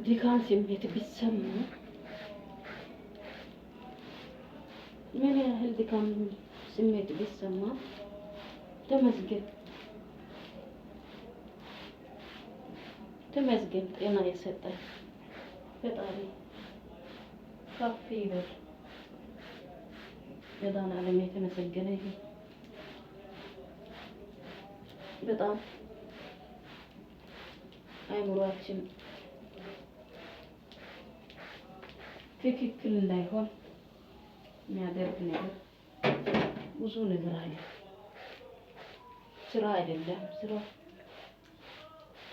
ድካም ስሜት ቢሰማ፣ ምን ያህል ድካም ስሜት ቢሰማ ተመስገን ተመስገን፣ ጤና የሰጠን ፈጣሪ ከፍ ይበል። መድኃኔዓለም የተመሰገነ ይሁን። በጣም አይምሯችን ትክክል እንዳይሆን የሚያደርግ ነገር ብዙ ነገር አለ። ስራ አይደለም፣ ስራ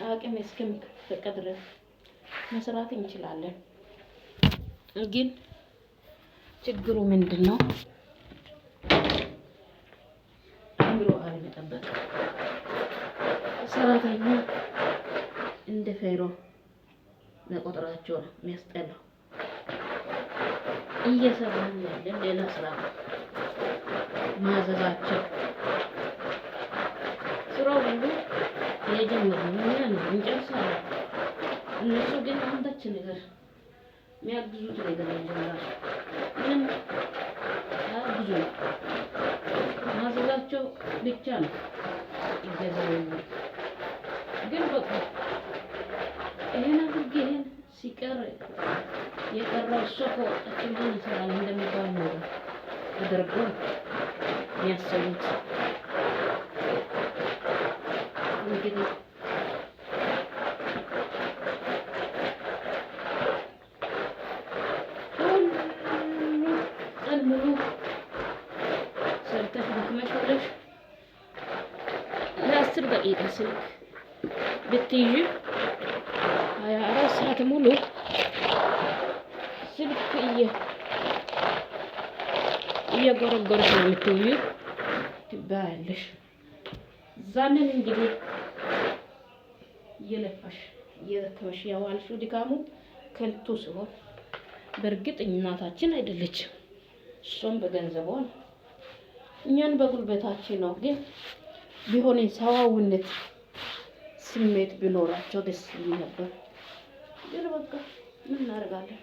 አቅም እስከሚፈቀድ ድረስ መስራት እንችላለን። ግን ችግሩ ምንድን ነው? አእምሮ አለመጠበቅ። ሰራተኛ እንደ ፌሮ መቆጠራቸው ነው የሚያስጠላው። እየሰራን ያለን ሌላ ስራ ነው ማዘዛቸው። ስራው ሁሉ የጀመርነው እኛ ነው፣ እንጨርሳለን። እነሱ ግን አንዳች ነገር የሚያግዙት ነገር የለም። ራሱ ምንም አያግዙም። ማዘዛቸው ብቻ ነው ይገዛው። ግን በቃ ይሄን አድርግ፣ ይሄን ሲቀር የቀረው እሷ ከወጣች ማን ይሰራል እንደሚባል ነገር ተደርጎ የሚያሰቡት። እንግዲህ ሁሉ ቀን ሙሉ ሰርተሽ ደክመሽ ውለሽ ለ10 ደቂቃ ስልክ ብትይዥ 24 ሰዓት ሙሉ ስልክ እየጎረጎረሽ ነው የምትውዪው ትባያለሽ። ዛንን እንግዲህ እየለፋሽ እየደከመሽ ያዋልሽው ድካሙ ከንቱ ሲሆን፣ በእርግጥ እናታችን አይደለችም። እሷም በገንዘቧ ነው፣ እኛን በጉልበታችን ነው። ግን ቢሆን ሰዋዊነት ስሜት ቢኖራቸው ደስ ይል ነበር። ግን በቃ ምን እናደርጋለን?